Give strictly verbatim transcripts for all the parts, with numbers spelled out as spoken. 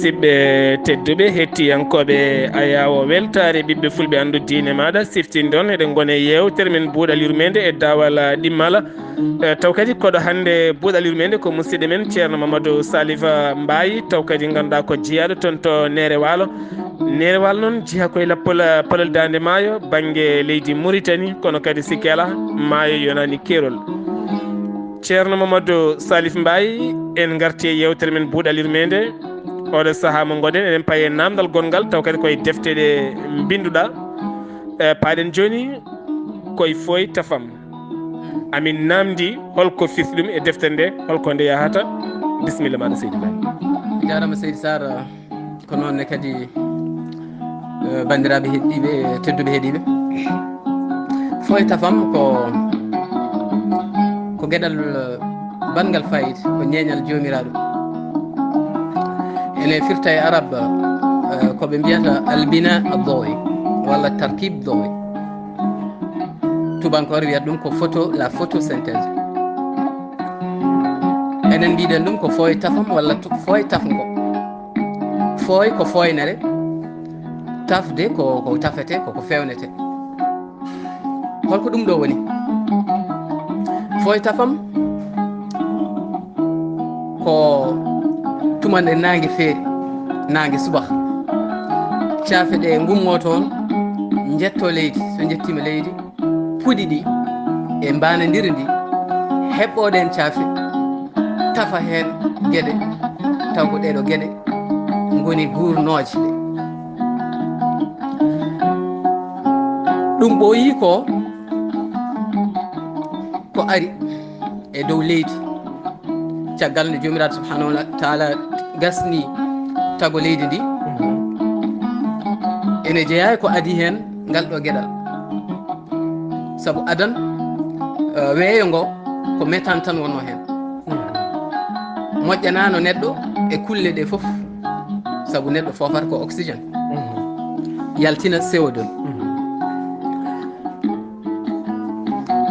Siɓɓe tedduɓe, hettiyankooɓe Ayaawo Weltaare, ɓiɓɓe fulɓe, anndu diine maaɗa, siftinɗon eɗen ngoni e yeewtere men Buuɗal Yurmeende e Daawal Ɗimmala. Eh, taw kadi koɗo hannde Buuɗal Yurmeende ko musidɗo men Ceerno Mamadou Salif Mbaye, taw kadi ngannduɗaa ko jeyaaɗo toon to Neere Waalo. Neere Waalo noon jeyaa ko e lappol, eh, palol Daande Maayo, bannge leydi Mauritanie, kono kadi sikke alaa, maayo yonaani keerol. Ceerno Mamadou Salif Mbaye, en ngarti e yeewtere men Buuɗal Yurmeende. Oɗo sahaa mo ngoɗen, eɗen payi e naamndal gonngal, taw kadi koye defte ɗe mbinnduɗaa. Eh, paaɗen jooni koye fooy tafam. Amin naamndi holko fifi ɗum e deftere nde, holko nde yahata. Bisimilla maaɗa, seydi Mbaye. Jaaraama, seydi Sarr. Ko noon ne kadi, eh, banndiraaɓe heɗiiɓe, tedduɓe heɗiiɓe. Fooy tafam ko, ko geɗal, eh, banngal fayida, ko ñeeñal joomiraaɗo. Ene firta e arab, eh, ko ɓe mbiyata albina addawi, walla tarkib dawi. Tubankoore wiyata ɗum ko photo, la photosynthèse. Enen mbiɗen ɗum ko fooy tafam walla tu-, fooy tafngo. Fooy ko fooynere, tafde ko, ko tafete, ko ko fewnete. Holko ɗum ɗo woni? Fooy tafam ko tuma nde naange feeri, naange subaka. Caafe ɗe ngummo toon, njetto leydi. So njettiima leydi, puɗi ɗi e mbaanandiri ndi, heɓɓo ɗeen caafe, tafa heen geɗe, taw ko ɗeeɗo geɗe ngoni guurnooje ɗe. Ɗum ɓooyi ko, ko ari e dow leydi, caggal nde Joomiraaɗo Subhaanahu wa Taala gasni tago leydi ndi, ene jeyaa e ko adii heen ngal ɗo geɗal. Sabu adan, eh, weeyo ngo ko méthane tan wonnoo heen. Moƴƴanaano neɗɗo e kulle ɗe fof, sabu neɗɗo foofata ko oxygène, yaltina C O deux.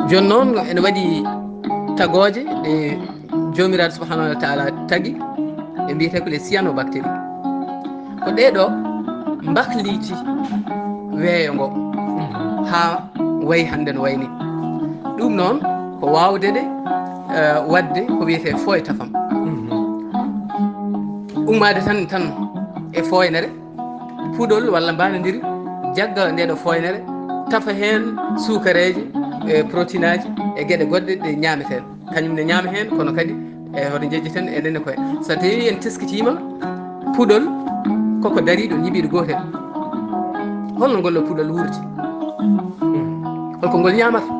Jooni noon, ene waɗi tagooje ɗe Joomiraaɗo Subhaanahu wa Taala tagi, ɓe mbiyetee ko les cyanobactéries. Ko ɗee ɗo mbakliiti weeyo ngo haa wayi hannde no wayi ni. Ɗum noon ko waawde ɗe, eh, waɗde ko wiyetee fooy tafam. Ummaade tan, tan e fooynere, puɗol walla mbaanandiri jagga nde ɗo fooynere, tafa heen suukareeji, e protéineaji e geɗe goɗɗe ɗe ñaametee. Kañum ne ñaama heen, kono kadi e hoto njejjiten enen e koye. So tawii en teskitiima, puɗol koko dariiɗo ñiɓiiɗo gootel. Holno ngol ɗo puɗol wuurdi? Holko ngol ñaamata?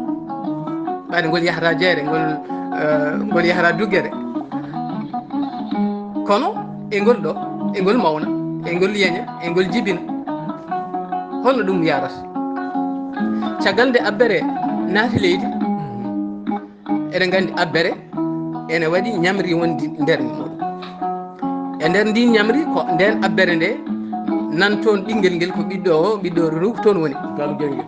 Ɓayde ngol yahata jeere, ngol, eh, ngol yahata duggere. Kono e ngol ɗo, e ngol mawna, e ngol yeña, e ngol jibina. Holno ɗum yarata? Caggal nde abbere naati leydi, eɗen nganndi abbere ene waɗi ñamri wondi nder muɗum. E nder ndin ñamri, ko nden abbere nde nan toon ɓinngel ngel, ko ɓiɗɗo o, ɓiɗɗo o ruw toon woni. Galugel ngel.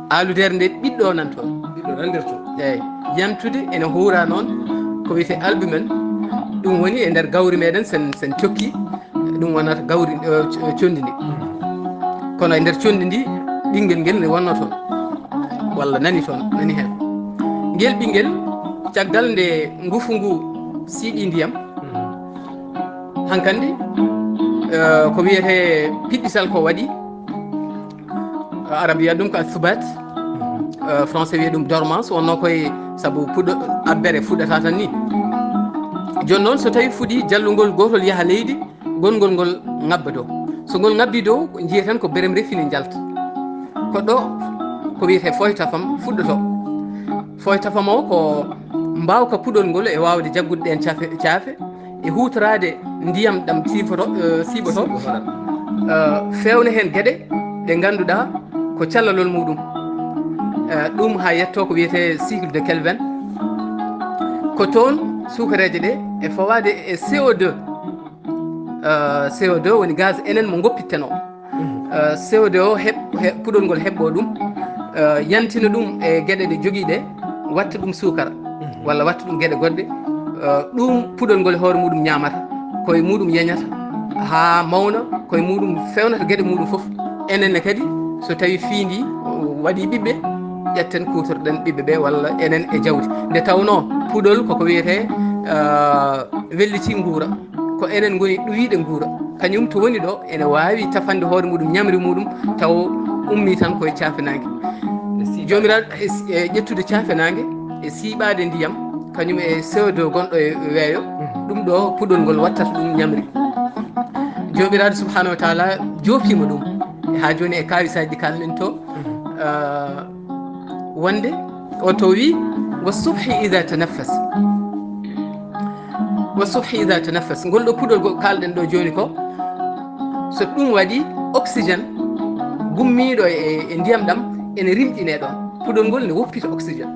Aaludere nde ɓiɗɗo o nan toon. Ɓiɗɗo nan nder toon. Eeyi. Yantude ene huura noon ko wiyetee albumen. Ɗum woni e nder gawri meɗen sen, sen cokki, ɗum wonata gawri, eh, co-, conndi ndi. Kono e nder conndi ndi, ɓinngel ngel ne wonnoo toon, walla nani toon, nani heen. Ngel ɓinngel, caggal nde ngufu ngu siiɗi ndiyam, hankandi, eh, ko wiyetee piɗɗital ko waɗi, arab wiya ɗum ko subat, eh, français wiya ɗum dormance, wonno koye sabu puɗo-, abbere fuɗɗata tan ni. Jooni noon, so tawi fuɗi, jallungol gootol yaha leydi, gonngol ngol ngabba dow. So ngol ngabbi dow, njiya tan ko berem refi ne njalta. Ko ɗo ko wiyetee fooy tafam fuɗɗoto. Fooy tafam o ko mbaawka puɗol ngol e waawde jaggude ɗeen caafe, caafe, e huutoraade ndiyam ɗam siifoto, eh, siiɓoto, eh, feewna heen geɗe ɗe ngannduɗaa ko callalol muɗum. Eh, ɗum haa yettoo ko wiyetee cycle de Kelvin. Ko toon suukareeje ɗe e fawaade e C O deux. Eh, C O deux woni gaz enen mo ngoppitten o. Eh, C O deux o heɓ-, he-, puɗol ngol heɓɓo ɗum, eh, yantina ɗum e geɗe ɗe jogii ɗe, watta ɗum suukara, walla watta ɗum geɗe goɗɗe. Eh, ɗum puɗol ngol e hoore muɗum ñaamata, koye muɗum yeñata, haa mawna, koye muɗum fewnata geɗe muɗum fof. Enen ne kadi, so tawi fii ndi waɗi ɓiɓɓe, ƴetten kuutorɗen ɓiɓɓe ɓe walla enen e jawdi. Nde tawnoo puɗol koko wiyetee, ah, welliti nguura, ko enen ngoni ɗuwiiɗe nguura. Kañum to woni ɗo, ene waawi tafande hoore muɗum, ñamri muɗum, taw ummii tan koye caafe naange. Joomiraaɗo e, e ƴettude caafe naange e siiɓaade ndiyam, kañum e C O deux gonɗo e weeyo, ɗum ɗo puɗol ngol wattata ɗum ñamri. Joomiraaɗo subhanahu wa taala joofiima ɗum. Haa jooni e kaawisaaji ɗi kalɗen to, ah, wonde o to wi, "Wa subhi ida tanaffas." Wa subhi ida tanaffas. Ngol ɗo puɗol go kalɗen ɗo jooni ko, so ɗum waɗi oxygène gummiiɗo e, e ndiyam ɗam ene rimɗine ɗon. Puɗol ngol ne woppita oxygène.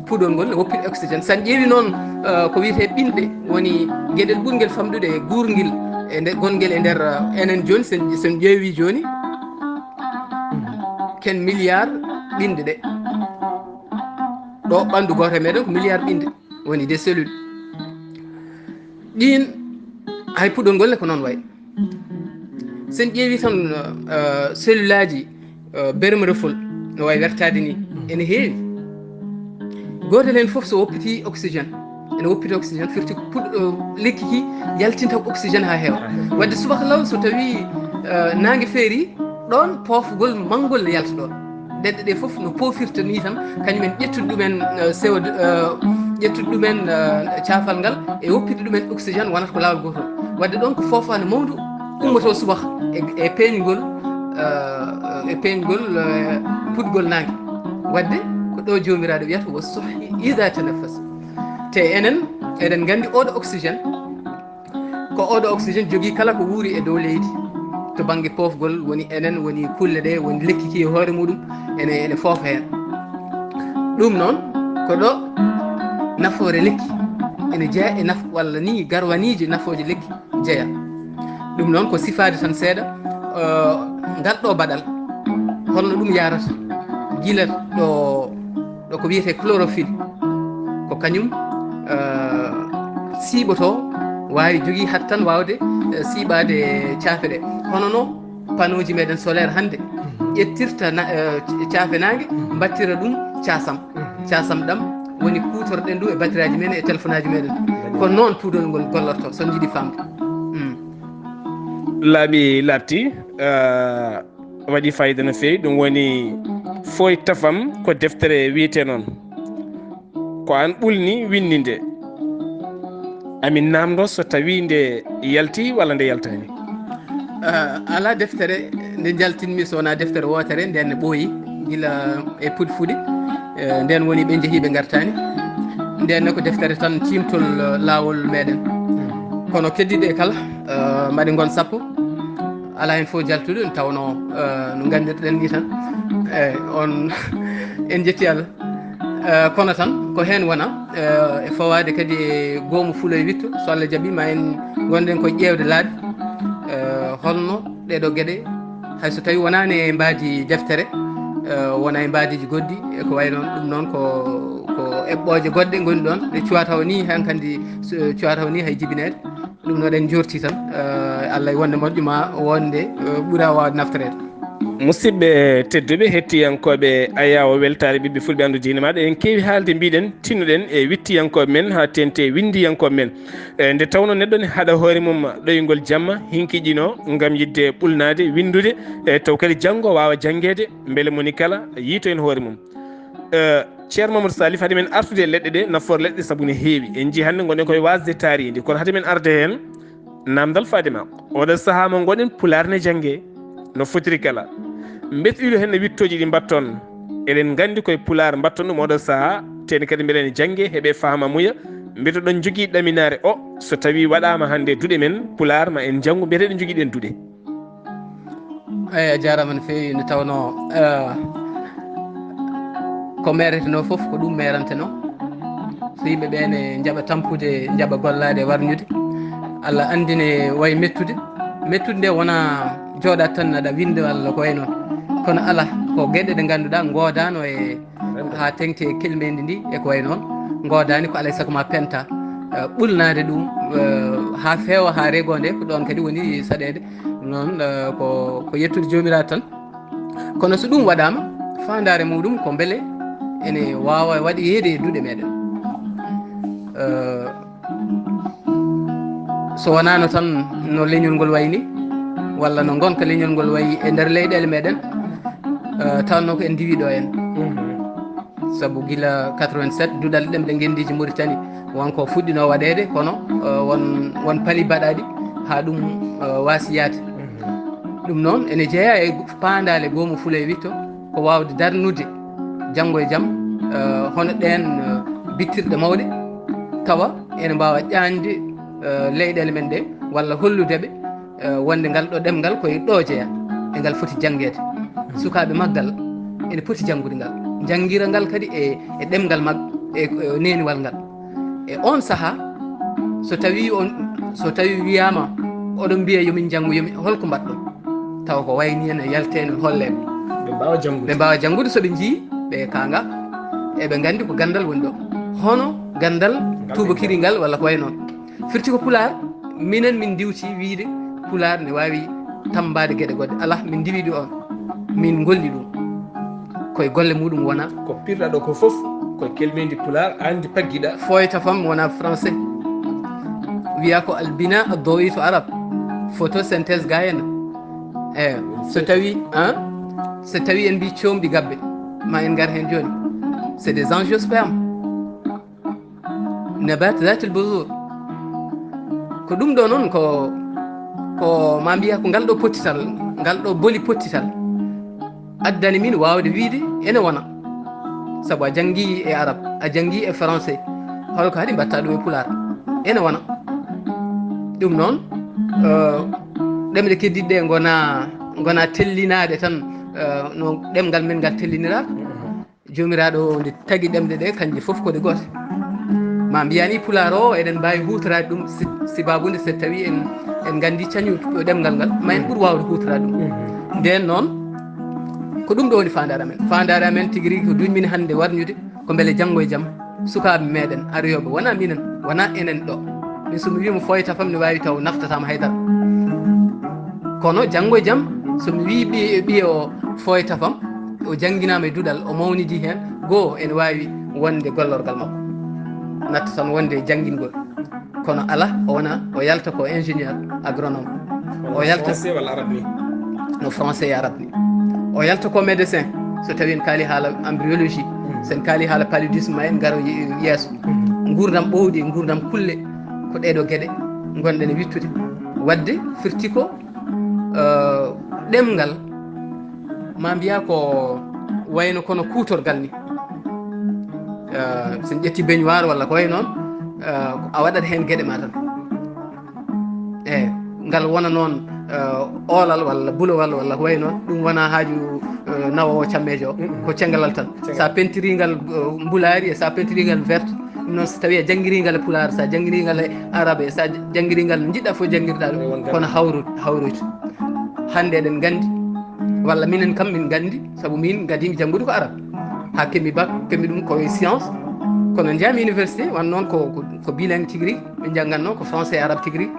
Puɗol ngol ne woppita oxygène. San ƴeewi noon, eh, ko wiyetee ɓinɗe, woni geɗel ɓurngel famɗude e guurngel e nde, gongel e nder, eh, enen jooni, sen, sen ƴeewi jooni, ken milliard ɓinɗe ɗe. Ɗo ɓanndu gooto e meɗen ko milliard ɓinɗe, woni des cellules. Ɗin, hay puɗol ngol ne ko noon wayi. Sen ƴeewi tan, eh, cellule aji, eh, bermerefol no wayi wertaade ni, ene heewi. Gootel heen fof so woppiti oxygène, ene woppita oxygène, firti puɗ-, eh, lekki ki yaltinta oxygène haa heewa. Wadde subaka law so tawi, eh, naange feeri, ɗoon poofgol manngol ne yalta ɗoon. Ɗeɗɗe ɗe fof no poofirta ni tan, kañum en ƴettude ɗumen, eh, C O deux, eh, ƴettude ɗumen, eh, caafal ngal e woppitde ɗumen oxygène wonata ko laawol gootol. Wadde ɗoon ko foofaani mawndu ummoto subaka e, e peeñgol, eh, e peeñgol, eh, puɗgol naange. Wadde ko ɗo Joomiraaɗo wiyata, "Wa subhi ida tanaffas." Te enen, eɗen nganndi oɗo oxygène, ko oɗo oxygène jogii kala ko wuuri e dow leydi, to bannge poofgol, woni enen, woni kulle ɗe, woni lekki ki e hoore muɗum, ene, ene foofa heen. Ɗum noon, ko ɗo nafoore lekki ene jeya e naf-, walla ni garwaniiji nafooje lekki jeya. Ɗum noon ko sifaade tan seeɗa, eh, ngal ɗo baɗal, holno ɗum yarata, gila ɗo ɗo ko wiyetee chlorophylle, ko kañum, eh, siiɓoto, waawi jogii hat tan waawde, eh, siiɓaade caafe ɗe. Hono no panneauji meɗen solaire hannde ƴettirta na-, eh, caafe naange, mbattira ɗum caasam. Caasam ɗam woni kuutorɗen ɗum e battiraaji meɗen e telefonaaji meɗen. Ko noon puɗol ngol gollorto, so on njiɗi faamde. Mm. Laaɓi laaɓti, eh, waɗi fayida no feewi. Ɗum woni Fooy Tafam, ko deftere wiyetee noon. Ko aan ɓulni winndinde. Amin naamndo so tawii nde yalti walla nde yaltaani? Ah, alaa deftere nde njaltinmi so wonaa deftere wootere, nden ne ɓooyi gila e puɗi fuɗi. Eh, nden woni ɓe njehii ɓe ngartaani. Nden ne ko deftere tan tiimtol, eh, laawol meɗen. Kono keddiiɗe kala, eh, mbaɗi ngon sappo. Alaa heen fof jaltuɗo, ɗum tawnoo, eh, no nganndirɗen ni tan. Eh, on, en njetti Allah. Eh, kono tan, ko heen wona, eh, e fawaade kadi e goomu fuloy witto, so Allah jaɓi, ma en ngonɗen ko ƴeewde laabi, eh, holno ɗeeɗo geɗe, hay so tawi wonaani e mbaadi deftere, eh, wona e mbaadiiji goɗɗi, e ko wayi noon, ɗum noon ko, ko eɓɓooje goɗɗe ngoni ɗoon, ɗe cuwata o ni, han kandi, so, cuwata o ni hay jibineede. Ɗum noon eɗen njoorti tan, eh, Allah e wonde moƴƴo ma wonde, eh, ɓura waawde naftoreede. Musidɓe tedduɓe, hettiyankooɓe Ayaawo Weltaare Ɓiɓɓe Fulɓe Anndu Diine Maaɗa, eɗen keewi haalde, mbiɗen, tinnuɗen e wittiyankooɓe men haa teeŋti winndiyankooɓe men. Eh, nde tawnoo neɗɗo ne haɗa hoore mum ɗoyngol jamma, hinkiɗinoo ngam yiɗde ɓulnaade, winndude, e taw kadi janngo waawa janngeede, mbele moni kala yiito heen hoore mum. Eh, Ceerno Mamadou Salif, hade men artude e leɗɗe ɗe, nafoore leɗɗe sabu ne heewi. En njii hannde ngonɗen koye waasde taariindi, kono hade men arde heen, naamndal faade ma. Oɗo sahaa mo ngonɗen, Pulaar ne jannge no fotiri kala. Mbetoɗon heen e wittooji ɗi mbatton. Eɗen nganndi koye Pulaar mbatton ɗum oɗo sahaa, te ne kadi mbeɗen jannge, heɓe fahama muya. Mbetoɗon jogii ɗaminaare o, so tawii waɗaama hannde duɗe men, Pulaar ma en njanngu, mbeteɗen jogii ɗen duɗe. Eyi, a jaaraama no feewi, nde tawnoo, eh, ko meeretenoo fof, ko ɗum meerantenoo. So yimɓe ɓee ne njaɓa tampude, njaɓa gollaade e warñude, Allah anndi ne wayi mettude. Mettude nde wonaa jooɗaade tan aɗa winnda walla ko wayi noon. Kono alaa, ko geɗe ɗe ngannduɗaa ngoodaano e haa teeŋti e kelmeendi ndi e ko wayi noon. Ngoodaani ko alaa e sago ma penta. eh, ɓulnaade ɗum, eh, haa feewa, haa regoo nde, ko ɗoon kadi woni saɗeede. Ɗum noon, eh, ko, ko yettude Joomiraaɗo tan. Kono so ɗum waɗaama, faandaare muɗum ko mbele ene waawa waɗeede e duɗe meɗen. Eh, so wonaano tan no leñol ngol wayi ni, walla no ngonka leñol ngol wayi e nder leyɗeele meɗen, eh, tawnoo ko en ndiwii ɗo en. Sabu gila quatre-vingt-sept, duɗal ɗemɗe ngenndiiji Mauritanie won ko fuɗɗinoo waɗeede, kono, eh, won, won pali baɗaaɗi haa ɗum, eh, waasi yahde. Ɗum noon ene jeyaa e faandaale goomu Fuley witto, ko waawde darnude janngo e jam, eh, hono ɗeen, eh, bittirɗe mawɗe, tawa ene mbaawa ƴaañde, eh, leyɗeele men ɗe, walla hollude ɓe, eh, wonde ngal ɗo ɗemngal ko e ɗo jeyaa, e ngal foti janngeede. Sukaaɓe maggal ene poti janngude ngal, njanngira ngal kadi e, e ɗemngal mag-, e, e neeniwal ngal. E oon sahaa, so tawii on, so tawii wiyaama, "Oɗon mbiya yo min njanngu, yo min," holko mbaɗɗon? Tawa ko wayi ni en e yalteeno holleeɓe. Ɓe mbaawa janngude. Ɓe mbaawa janngude so ɓe njii, ɓe kaanga, eɓe nganndi ko ganndal woni ɗo. Hono ganndal tuubakiri ngal walla ko wayi noon. Firti ko Pulaar, minen min ndiwti wiyde Pulaar ne waawi tammbaade geɗe goɗɗe. Alaa, min ndiwii ɗum on. Min ngolli ɗum. Koye golle muɗum wona. Ko pirɗa ɗo ko fof, koye kelmeendi Pulaar, aan ndi paggiɗa. Fooyta fam wona français. Wiya ko albina addowi to arab. Photosynthèse gayena. Eeyo. So tawi, ah, so tawi en mbi coomɗi gabbe, ma en ngar heen jooni. C'est des angiospermes. Nabat zatil buzur. Ko ɗum ɗo noon ko, ko ma mbiya ko ngal ɗo pottital, ngal ɗo boli pottital addani min waawde wiyde ene wona. Sabu a janngi e arab, a janngi e français, holko haɗi mbatta ɗum e pulaar? Ene wona. Ɗum noon, eh, ɗemɗe keddiɗe ɗe ngona, ngona tellinaade tan, eh, no ɗemngal men ngal telliniraaka. Joomiraaɗo o nde tagi ɗemɗe ɗe, kanje fof ko ɗe goote. Ma mbiya ni pulaar o, eɗen mbaawi huutoraade ɗum si, sibaabu nde so tawii en, en nganndii cañu ɗemngal ngal, ma en ɓur waawde huutoraade ɗum. Ndeen noon, ko ɗum ɗo woni faandaare amen. Faandaare amen tigi rigi ko duñmin hannde warñude, ko mbele janngo e jam, sukaaɓe meɗen ariyooɓe, wonaa minen, wonaa enen ɗo. Min so mi wii mo fooyta fam, ne waawi taw naftataama hay dara. Kono janngo e jam, so mi wii ɓiye, ɓiye o fooyta fam, o jannginaama e duɗal, o mawnidi heen, goo ene waawi wonde gollorgal makko. Natta tan wonde e janngingol. Kono alaa, o wona, o yalta ko ingénieur agronome. O yalta français walla arab ni? No français e arab ni. O yalta ko médecin, so tawi en kaali haala embryologie, so en kaali haala paludisme, ma en ngaro ye-, yeeso. Nguurndam ɓowɗi, nguurndam kulle, ko ɗee ɗo geɗe ngonɗen e wittude. Waɗde firti ko, eh, ɗemngal, ma mbiya ko wayno kono kuutorgal ni. Eh, so en ƴetti baignoire walla ko way noon, eh, a waɗat heen geɗe ma tan. Eeyi, ngal wona noon, eh, oolal walla bulowal walla ko way noon, ɗum wona haaju, eh, nawo o cammeejo o. Ko cengalal tan. Cengalal. Sa pentiringal, eh, mbulaari e sa pentiringal verte, ɗum noon so tawi a janngiringal e pulaar, sa janngiringal e arabe, sa janngiringal no njiɗɗa fof janngirɗa ɗum, kono hawru-, hawroytu. Hannde eɗen nganndi, walla minen kam min nganndi, sabu min ngadimi janngude ko arab. Haa keɓmi bac, keɓmi ɗum ko e science. Kono njaami université, wan noon ko, ko, ko bilingue tigi rigi, min njannganno ko français e arab tigi rigi.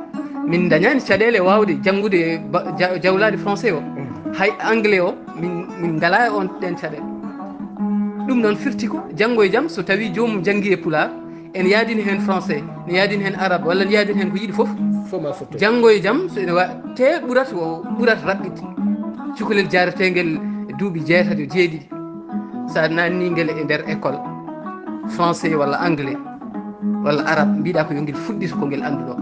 Min ndañaani caɗeele waawde janngude ba-, ja-, jawlaade français o. Hay anglais o, min, min ngalaa e on ɗeen caɗeele. Ɗum noon firti ko janngo e jam, so tawi joomum janngi e pulaar, ene yaadini heen français, ne yaadini heen arabe, walla ne yaadini heen ko yiɗi fof. Fof ma fotto. Janngo e jam, so ene wa-, te ɓurat o, ɓurat raɓɓitde. Cukalel jaareteengel e duuɓi jeetati, jeeɗiɗi. So a naatnii ngel e nder école, français walla anglais walla arabe, mbiɗa ko yo ngel fuɗɗito ko ngel annduɗo.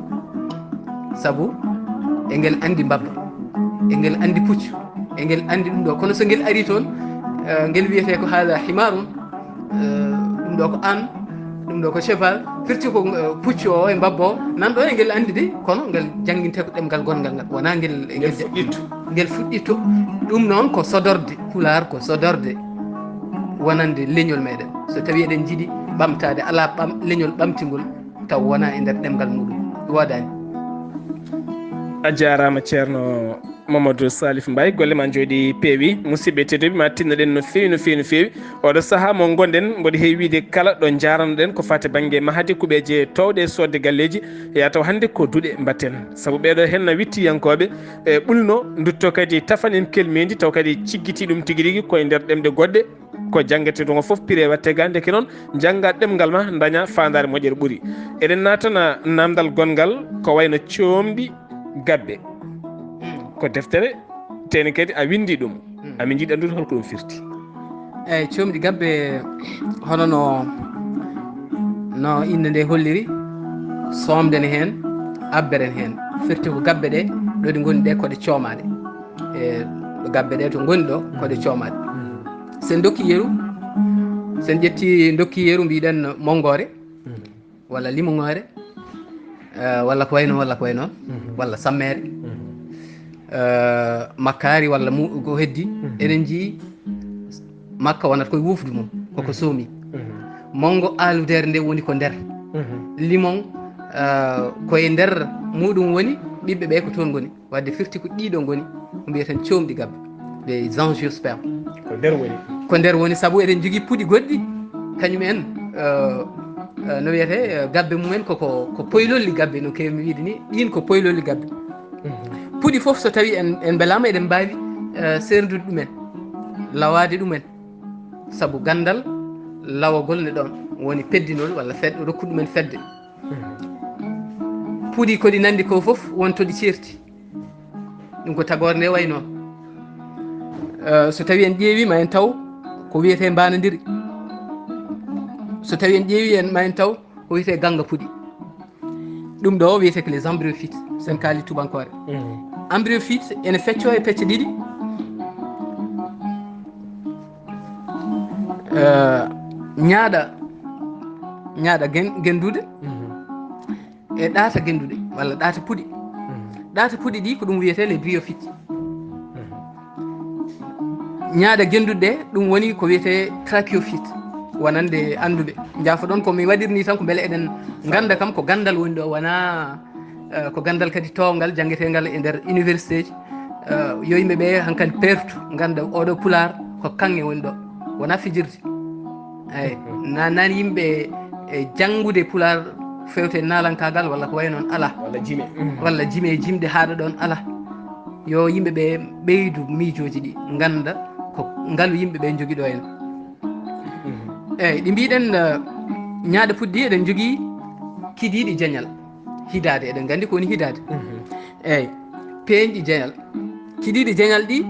Sabu e ngel anndi mbabba, e ngel anndi puccu, e ngel anndi ɗum ɗo. Kono so ngel ari toon, eh, ngel wiyetee ko haala himarun, eh, ɗum ɗo ko an, ɗum ɗo ko cheval, firti ko, eh, puccu o e mbabba o, nan ɗo e ngel anndi de, kono ngel jannginte ko ɗemngal gonngal ngal, wonaa ngel, ngel fuɗɗitto. Ngel fuɗɗitto. Ɗum noon ko sodorde, pulaar ko sodorde, wonande leñol meɗen. So tawi eɗen njiɗi ɓamtaade, alaa ɓam-, leñol ɓamtingol, taw wonaa e nder ɗemngal muɗum. Ɗum woodaani. A jaaraama, Ceerno Mamadou Salif Mbaye, golle ma njooɗi peewi. Musidɓe tedduɓe, ma tinnoɗen no feewi, no feewi, no feewi. Oɗo sahaa mo ngonɗen, mboɗo heewi wiide kala ɗo njaaranoɗen ko fati bannge mahde kuɓeeje toowɗe e soodde galleeji, ya taw hannde ko duɗe mbatten. Sabu ɓeeɗo heen na wittiyankooɓe, e ɓulno, ndutto kadi tafan en kelmeendi, taw kadi ciggiti ɗum tigi rigi koye nder ɗemɗe goɗɗe. Ko janngetee ɗum o fof, pire watte ga, ndeke noon, njannga ɗemngal ma, ndaña faandaare moƴƴere ɓuri. Eɗen naatana naamndal gonngal, ko wayno coomɗi gabbe. Ko deftere, tene kadi a winndi ɗum. Amin njiɗi anndude holko ɗum firti. Eeyi, coomɗi gabbe, hono no, no innde nde holliri, soomden heen, abberen heen. Firti ko gabbe ɗe, ɗo ɗe ngoni ɗe, ko ɗe coomaaɗe. E ɗo gabbe ɗe to ngoni ɗo, ko ɗe coomaaɗe. So en ndokki yeru, so en ƴetti ndokki yeru, mbiɗen monngoore, walla limoŋoore, eh, walla ko way noon, walla ko way noon, walla sammeere. Eh, makkaari walla mu-, ko heddi, eɗen njii makka wonata koye wufdu mum, koko soomi. Monngo aaludeere nde woni ko nder. Limoŋ, eh, koye nder muɗum woni, ɓiɓɓe ɓe ko toon ngoni. Wadde firti ko ɗiɗo ngoni, ko mbiyeten coomɗi gabbe, les angiospermes. Ko nder woni. Ko nder woni, sabu eɗen njogii puɗi goɗɗi, kañum en, eh, eh, no wiyetee, eh, gabbe mumen ko, ko, ko poylolli gabbe, no keewmi wiide ni, ɗiin ko poylolli gabbe. Puɗi fof so tawi en, en mbelaama, eɗen mbaawi, eh, seerndude ɗumen, lawaade ɗumen, sabu ganndal lawagol ne ɗoon, woni peddinol walla fed-, rokku ɗumen fedde. Puɗi ko ɗi nanndi ko fof, won to ɗi ceerti. Ɗum ko tagoore nde wayi noon. Eh, so tawi en ƴeewi, ma en taw ko wiyetee mbaanandiri. So tawi en ƴeewi en, ma en taw ko wiyetee gannga puɗi. Ɗum ɗo wiyetee ko les embryophytes, so en kaali tubankoore. Embryophyte ene feccoo e pecce ɗiɗi. Eh, ñaaɗa, ñaaɗa gen-, genndude. E ɗaata gennduɗe, walla ɗaata puɗi. Ɗaata puɗi ɗi, ko ɗum wiyetee les bryophytes. Ñaaɗa gennduɗe ɗe, ɗum woni ko wiyetee tracheophyte, wonande annduɓe. Njaafoɗon ko mi waɗirni tan, ko mbele eɗen ngannda kam ko ganndal woni ɗo, wonaa, eh, ko ganndal kadi toowngal janngeteengal e nder université ji. Eh, yo yimɓe ɓe hankadi peertu, ngannda oɗo pulaar ko kaŋŋe woni ɗo, wonaa fijirde. Eeyi, na-, nani yimɓe e janngude pulaar fewte naalankaagal walla ko wayi noon alaa. Walla jime. Walla jime, jimɗe haaɗa ɗoon alaa. Yo yimɓe ɓe ɓeydu miijooji ɗi, ngannda ko ngalu yimɓe ɓe njogi ɗo en. Eeyi, ɗi mbiɗen, eh, ñaaɗa puɗi ɗi, eɗen njogii kidiiɗi jañal. Hidaade, eɗen nganndi ko woni hidaade. Eeyi, peeñɗi jañal. Kidiiɗi jañal ɗi,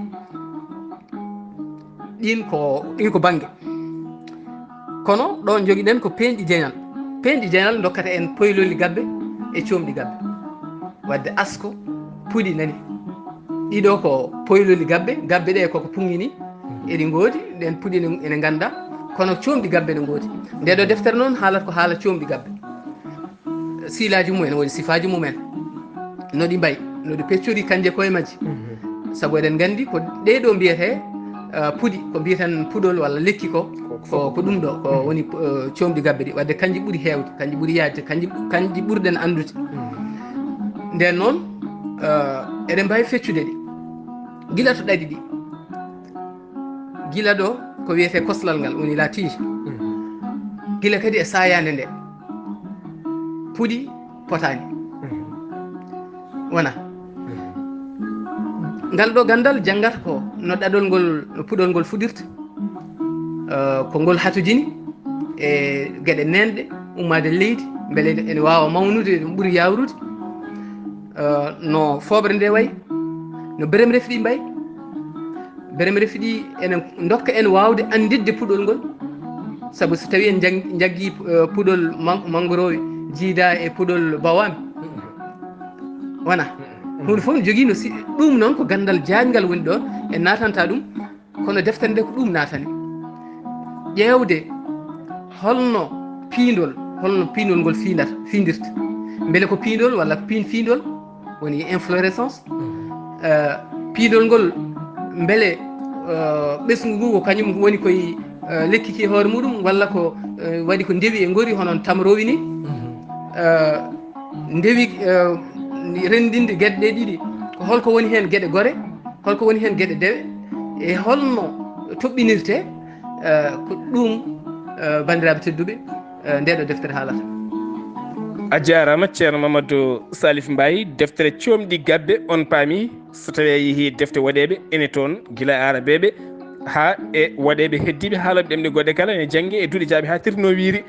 ɗin ko, ɗin ko bannge. Kono ɗo njogiɗen ko peeñɗi jañal. Peeñɗi jañal ndokkata en poyloli gabbe e coomɗi gabbe. Wadde asko, puɗi nani. Ɗiɗo ko poyloli gabbe, gabbe ɗe koko puŋŋini. Eɗi ngoodi, ɗen puɗi ne, ene ngannda, kono coomɗi gabbe ne ngoodi. Nde ɗo deftere noon haalata ko haala coomɗi gabbe. Siilaaji mumen, woni sifaaji mumen. No ɗi mbayi, no ɗi peccori kanje koye majji. Sabu eɗen nganndi ko ɗee ɗo mbiyetee, eh, puɗi, ko mbiyeten puɗol walla lekki ko, ko, ko ɗum ɗo, ko woni, eh, coomɗi gabbe ɗi. Wadde kanji ɓuri heewde, kanji ɓuri yaajde, kanji, kanji ɓurɗen anndude. Nden noon, eh, eɗen mbaawi feccude ɗi. Gila to ɗaɗi ɗi. Gila ɗo ko wiyetee koslal ngal, woni la tige. Gila kadi e saayaande nde. Puɗi potaani. Wona. Ngal ɗo ganndal janngata ko no ɗaɗol ngol, no puɗol ngol fuɗirta, eh, ko ngol hatojini e geɗe neenɗe, ummaade leydi, mbele ene waawa mawnude, ɗum ɓuri yaawrude, eh, no fooɓre nde wayi, no beremrefi ɗi mbayi. Beremrefi ɗi ene ndokka en waawde annditde puɗol ngol, sabu so tawii en njang-, njaggii, eh, puɗol man-, manngoroowi jiidaa e puɗol bawaami, wona. Huunde fof ne jogii no si-, ɗum noon ko ganndal jaaƴngal woni ɗoon, en naatanta ɗum, kono deftere nde ko ɗum naatani. Ƴeewde holno piindol, holno piindol ngol fiindata, fiindirta. Mbele ko piindol walla piin fiindol, woni inflorescence. Eh, piindol ngol, mbele, eh, ɓesngu ngu ko kañum woni koye, eh, lekki ki hoore muɗum, walla ko, eh, waɗi ko ndewi e ngori hono tamarowi ni? Eh, ndewi, eh, renndinde geɗe ɗe ɗiɗi, ko holko woni heen geɗe gore? Holko woni heen geɗe dewe e holno toɓɓinirte? Eh, ko ɗum, eh, banndiraaɓe tedduɓe, eh, ndeɗo deftere haalata. A jaaraama, Ceerno Mamadou Salif Mbaye. Deftere Coomɗi Gabbe, on paami, so tawii a yehii defte waɗeeɓe ene toon, gila e Aarabeeɓe haa e waɗeeɓe heddiiɓe haalooɓe ɗemɗe goɗɗe kala, ene jannge e duɗe jaaɓi haa tirti no wiiri.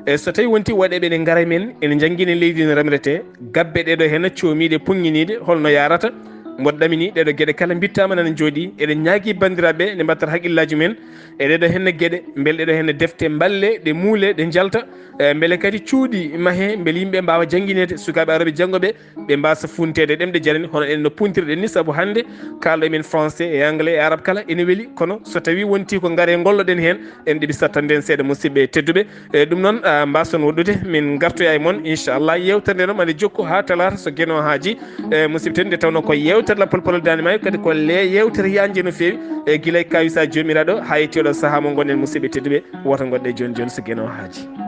E so tawii wonti waɗeeɓe ene ngara e men, ene njanngina leydi no remretee, gabbe ɗeɗo heen coomiiɗe, puŋŋiniiɗe, holno yaarata, mboɗo ɗamini ɗeɗo geɗe kala mbittaama nana jooɗii. Eɗen ñaagii banndiraaɓe nde mbattata haqqillaaji men e ɗeɗo heen geɗe, mbele ɗeɗo heen defte mballe, ɗe muule, ɗe njalta, e mbele kadi cuuɗi mahee, mbele yimɓe mbaawa janngineede, sukaaɓe arooɓe janngo ɓe, ɓe mbaasa funteede ɗemɗe janani, hono en no puntirɗen ni, sabu hannde kaalɗo men français e anglais e arabe kala ene weli, kono so tawii wonti ko ngare ngolloɗen heen, en ɗeɓi sattande en seeɗa, musidɓe tedduɓe. E ɗum noon, ah, mbaason woɗɗude, min ngartoya e mon, inchallah, yeewtere nde noon mane jokku haa talaata so Geno haaji. E musidɓe tedduɓe, nde tawnoo ko yeewtere Lappol Polol Daande Maayo, kadi ko le-, yeewtere yaajnde no feewi, e gila e kawisa joomiraaɗo haa yetti oɗo sahaa mo ngonɗen, musidɓe tedduɓe, wota ngonɗe jooni jooni so Geno haaji.